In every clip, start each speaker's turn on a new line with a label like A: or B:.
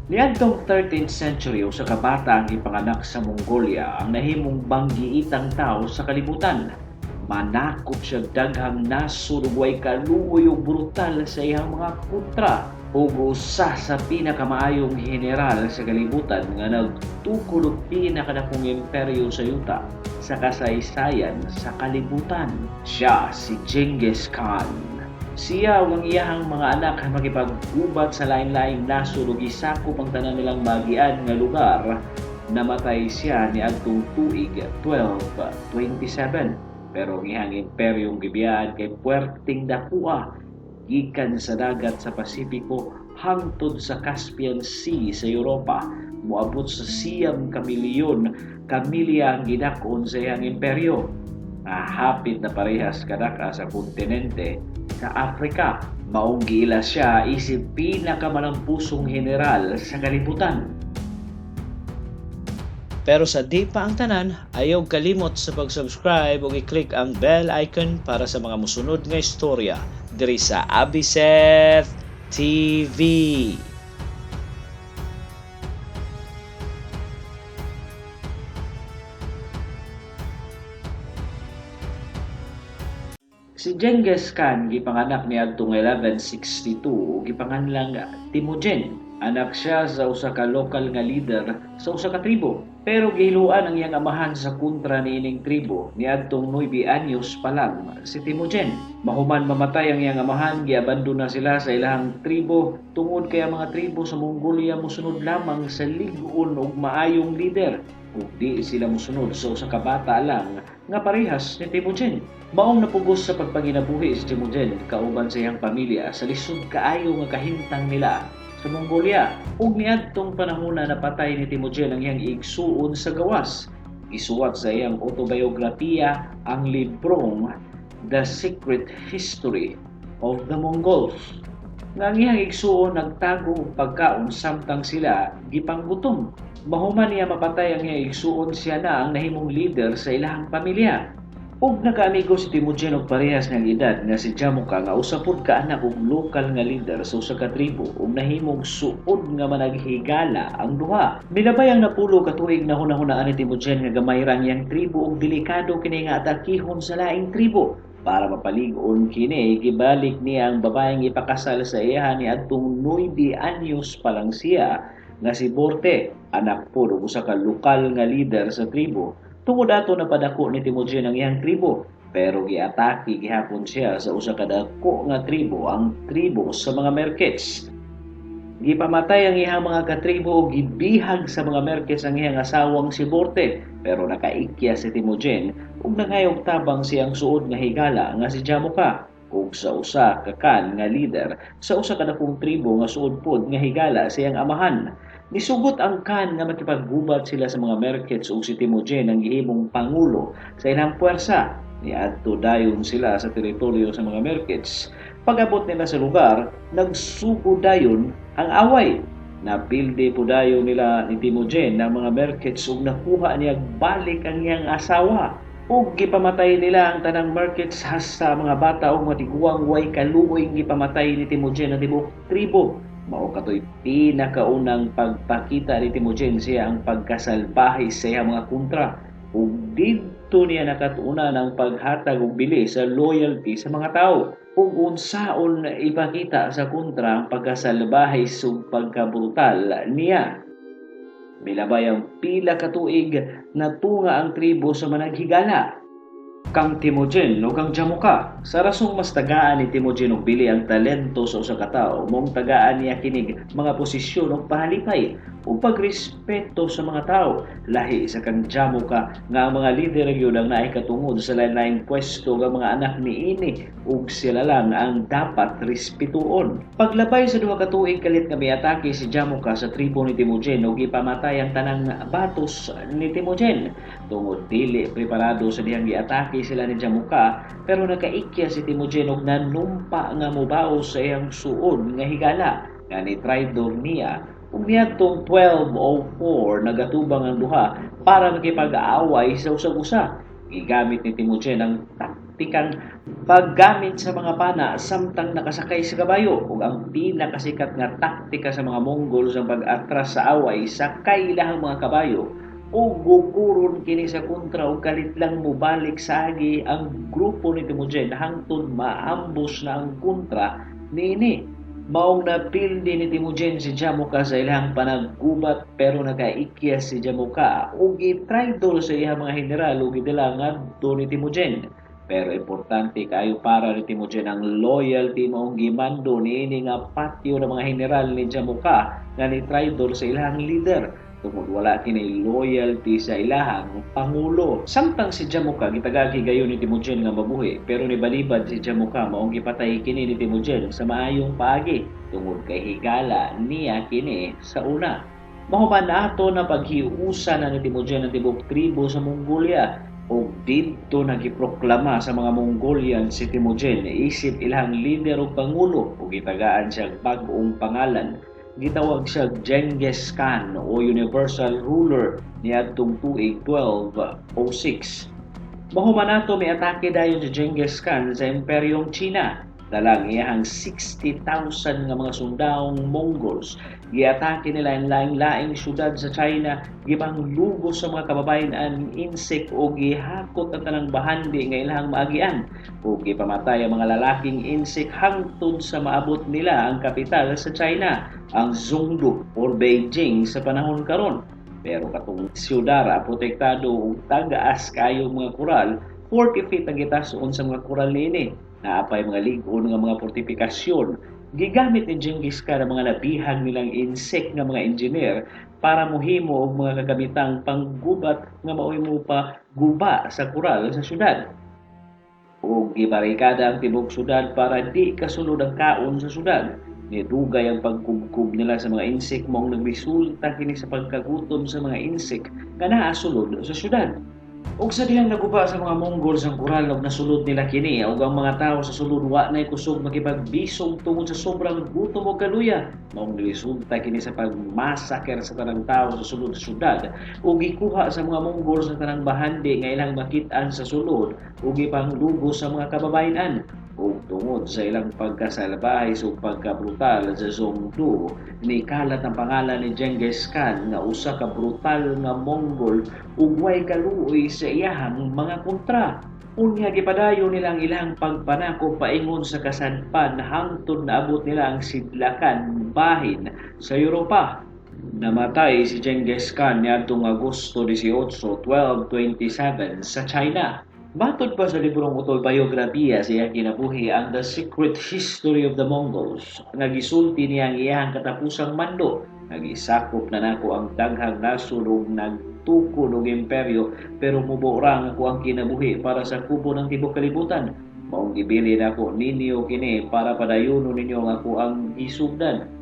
A: Niadtong 13th century, usa ka bata ang gipanganak sa Mongolia ang nahimong banggiitang tawo sa kalibutan. Manakop siya daghang nasod ug way kaluoy ug brutal sa iyang mga kontra, ug usa sa pinakamaayong general sa kalibutan nga nagtukod og pinakadakong imperyo sa yuta sa kasaysayan sa kalibutan. Siya si Genghis Khan. Siya ug ang iyahang mga anak makipaggubat sa lain-laing nasod ug gisakop ang tanan nilang maagian nga lugar. Namatay siya niadtong tuig 1227. Pero ang iyang imperyong gibiyaan kay puwerteng dakoa, gikan sa dagat sa Pasipiko hangtod sa Caspian Sea sa Europa. Moabot sa 9 ka milyon ka milya ang gidak-on sa iyang imperyo, nga hapit na parehas kadak-a sa kontinente sa Africa. Maong giila siya isip pinakamalampusong general sa kalibutan. Pero sa di pa ang tanan, ayaw kalimot sa pag-subscribe ug i-click ang bell icon para sa mga musunod nga istorya diri sa Abiseth TV. Si Genghis Khan gipanganak niadtong 1162 ug gipanganlang Temujin. Anak siya sa usa ka lokal nga leader sa usa ka tribo. Pero gihiluan ang iyang amahan sa kontra niining tribo niadtong 9 anyos pa lang si Temujin. Mahuman mamatay ang iyang amahan, giabando na sila sa ilahang tribo tungod kay ang mga tribo sa Mongolia mosunod lamang sa lig-on ug maayong leader, ug di sila mosunod sa usa ka bata lang nga parehas ni Temujin. Maong napugos sa pagpanginabuhi si Temujin kauban sa iyang pamilya sa lisod kaayo nga kahimtang nila sa Mongolia. Ug niadtong panahona napatay ni Temujin ang iyang igsuon sa gawas. Gisuwat sa iyang autobiograpiya ang librong The Secret History of the Mongols, nga ang iyang igsuon nagtago og pagkaon samtang sila gipanggutom. Mahuman niya mapatay ang iyang igsuon, siya na ang nahimong leader sa ilahang pamilya. Ug nakaamigo si Temujin og parehas niyang edad nga si Jamuka, nga usa pud ka anak og lokal nga leader sa usa ka tribo, ug nahimong suod nga managhigala ang duha. Milabay ang 10 ka tuig, nahuna-hunaan ni Temujin nga gamay ra ang iyang tribo ug delikado kini nga atakihon sa laing tribo. Para mapalig-on kini, gibalik niya ang babaeng ipakasal sa iya niadtong 9 anyos pa lang siya nga si Borte, anak pod og usa ka lokal nga leader sa tribo. Tungod ato, napadako ni Temujin ang iyang tribo, pero giatake gihapon siya sa usa ka dako nga tribo, ang tribo sa mga Merkits. Gipamatay ang iyang mga katribo ug gibihag sa mga Merkits ang iyang asawang si Borte, pero nakaikya si Temujin ug nangayog tabang siyang suod nga higala nga si Jamuka ug sa usa ka kan nga leader sa usa ka dakong tribo nga suod pod nga higala sa iyang amahan. Nisugot ang Khan nga makipaggubat sila sa mga Merkits ug si Temujin ang gihimong pangulo sa ilang puwersa. Niadto dayon sila sa teritoryo sa mga Merkits. Pag-abot nila sa lugar, nagsugo dayon ang away. Napildi po dayon nila ni Temujin ang mga Merkits ug nakuha niya balik ang iyang asawa. Ug gipamatay nila ang tanang Merkits hasta mga bata ug mga tiguang. Way kaluoy gipamatay ni Temujin ang tibuok tribo. Mao katoy pinakaunang pagpakita ni Temujin siya ang pagkasalbahe sa iyang mga kontra. Ug didto niya nakatunan ang paghatag og bili sa loyalty sa mga tao, ug unsaon ipakita sa kontra ang pagkasalbahe ug pagkabrutal niya. Milabay ang pila ka tuig, natunga ang tribo sa managhigala kang Temujin o kang Jamuka. Sa rasong mas tagaan ni Temujin og bili ang talento sa usa ka tawo, mong tagaan niya kinig mga posisyon og pahalipay ug pagrespeto sa mga tao. Lahi sa kang Jamuka nga ang mga lider gyud ang naay katungod sa lain-laing pwesto ug ang mga anak niini ug sila lang ang dapat respetuon. Paglabay sa 2 ka tuig, kalit nga miatake si Jamuka sa tribo ni Temujin ug gipamatay ang tanang batos ni Temujin. Tungod dili preparado sa dihang giatake sila ni Jamuka, pero nakaikya si Temujin og nanumpa nga mobaos sa iyang suod nga higala nga ni traidor niya, ug niadtong 1204 nagatubang ang duha para makipag-away sa usag-usa. Gigamit ni Temujin ang taktikang paggamit sa mga pana samtang nakasakay sa kabayo. Ug ang pinakasikat nga taktika sa mga Mongols ang pag-atras sa away sakay ilahang mga kabayo ug guguron kini sa kontra ug kalit lang mobalik sa agi ang grupo ni Temujin hangtod maambus na ang kontra niini. Maong napildi ni Temujin si Jamuka sa ilang panaggubat, pero nakaikya si Jamuka ug gitraidor sa iyang mga general ug gidala ngadto ni Temujin. Pero importante kaayo para ni Temujin ang loyalty, maong gimando niini nga patyo ng mga general ni Jamuka nga ni traidor sa ilang leader tungod wala kini loyalty sa ilahang pangulo. Samtang si Jamuka gitagaan higayon ni Temujin nga mabuhi, pero nibalibad si Jamuka, maong gipatay kini ni Temujin sa maayong paagi tungod kay higala niya kini sa una. Mahuman ato na paghiusa na ni Temujin ang tibuok tribo sa Mongolia ug didto nagiproklama sa mga Mongolian si Temujin isip ilang leader ug pangulo ug gitagaan siya bag-ong pangalan. Gitawag siya Genghis Khan o Universal Ruler niadtong tuig 1206. Mahuman ato, miatake dayon si Genghis Khan sa Imperyong China. Dalang iyahang 60,000 nga mga sundawong Mongols. Giatake nila ang laing-laing syudad sa China, gipanglugos sa mga kababayen-an insect o gihakot ang tanang bahandi nga ilahang maagian ug gipamatay ang mga lalaking insect hangtod sa maabot nila ang kapital sa China, ang Zhongdu or Beijing sa panahon karon. Pero katong siyudad protektado ug tagaas kayo mga koral, 40 feet ang gitason sa mga koral niini. Naa pay mga lig-on nga mga fortifikasyon. Gigamit ni Genghis Khan ang mga nabihag nilang insect nga mga engineer para mohimo og mga kagamitang panggubat nga maoy mo pa guba sa koral sa syudad. Ug gibarikada ang tibuok syudad para di kasulod ang kaon sa syudad. Nidugay ang pagkubkob nila sa mga insect, maong nagresulta kini sa pagkagutom sa mga insect nga naa sulod sa syudad. Ug sa dihang naguba sa mga Mongols ang koral ug nasulod nila kini ug ang mga tawo sa sulod wa nay kusog makipagbisog tungod sa sobrang gutom ug kaluya. Maong niresulta kini sa pagmasaker sa tanang tawo sa sulod sa syudad ug gikuha sa mga Mongols ang tanang bahandi nga ilang makit-an sa sulod ug gipanglugos sa mga kababayen-an. Ug tungod sa ilang pagkasalbahe ug pagkabrutal sa Zhongdu, nikalat ang pangalan ni Genghis Khan nga usa ka brutal nga Mongol ug way kaluoy sa iyahang mga kontra. Unya gipadayon nila ang ilang pagpanakop paingon sa kasadpan hangtod naabot nila ang sidlakan bahin sa Europa. Namatay si Genghis Khan niadtong Agosto 18, 1227 sa China. Matod pa sa librong autobiograpiya sa iyang kinabuhi, ang The Secret History of the Mongols, nga gisulti niya ang iyang katapusang mando. "Nagisakop na nako ang daghang nasod ug nagtukod og imperyo, pero mubo ra ang akoang kinabuhi para sa kubo ng tibuok kalibutan. Maong gibilin nako ninyo kini para padayonon ninyo ang akoang gisugdan."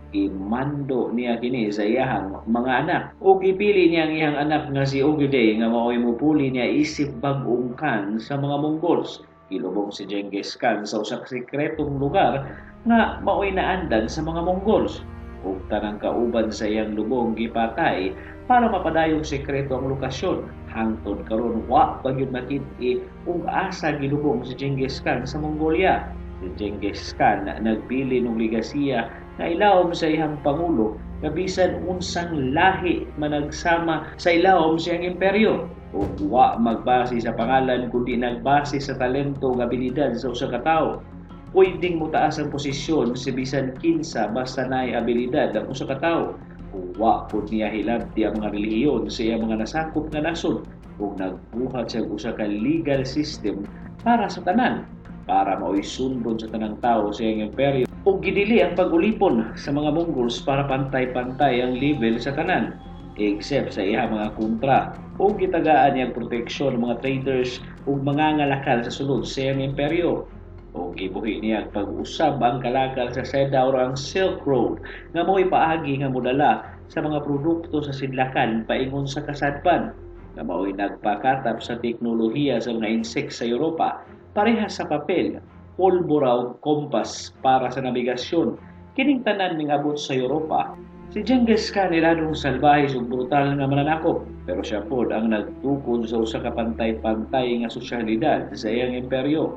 A: Gimando niya kini sa iyahang mga anak. O gipili niya ang iyang anak nga si Ogedei nga mao'y mupuli niya isip bag-ong khan sa mga Mongols. Gilubong si Genghis Khan sa usa ka sekretong lugar nga mao'y naandan sa mga Mongols. Ug tanang kauban sa iyang lubong gipatay para mapadayong sekreto ang lokasyon. Hangtod karon wa pa gyud makit-i ug asa gilubong si Genghis Khan sa Mongolia. Si Genghis Khan nagbilin og legasiya nga ilawom sa iyang pangulo nga bisan unsang lahi managsama sa ilawom sa iyang imperyo ug wa magbase sa pangalan kundi nagbase sa talento ug abilidad sa usa ka tawo. Pwedeng motaas ang posisyon si bisan kinsa basta naay abilidad ang usa ka tawo. Ug wa pud niya hilabti ang mga relihiyon sa iyang mga nasakop nga nasod ug nagbuhat siya og usa ka legal system para sa tanan para maoy sundon sa tanang tawo sa iyang imperyo ug gidili ang pag-ulipon sa mga Mongols para pantay-pantay ang level sa tanan except sa iyang mga kontra, ug gitagaan niya ang proteksyon ng mga traders ug mga ngalakal sa sulod sa iyang imperyo, ug gibuhi niya ang pag-usab ang kalakal sa seda or ang Silk Road nga mao'y paagi nga modala sa mga produkto sa sidlakan paingon sa kasadpan nga mao'y nagpakatap sa teknolohiya sa mga insect sa Europa, parehas sa papel, pulbora ug kompas para sa nabigasyon. Kining tanan mingabot sa Europa. Si Genghis Khan iladong salbahe ug brutal nga mananakop, pero siya pod ang nagtukod sa usa ka pantay-pantay nga sosyalidad sa iyang imperyo.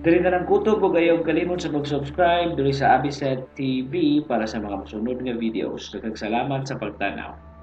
A: Diri na lang kutob ug ayaw kalimot sa pag-subscribe diri sa Abiset TV para sa mga mosunod nga videos. Daghang salamat sa pagtanaw.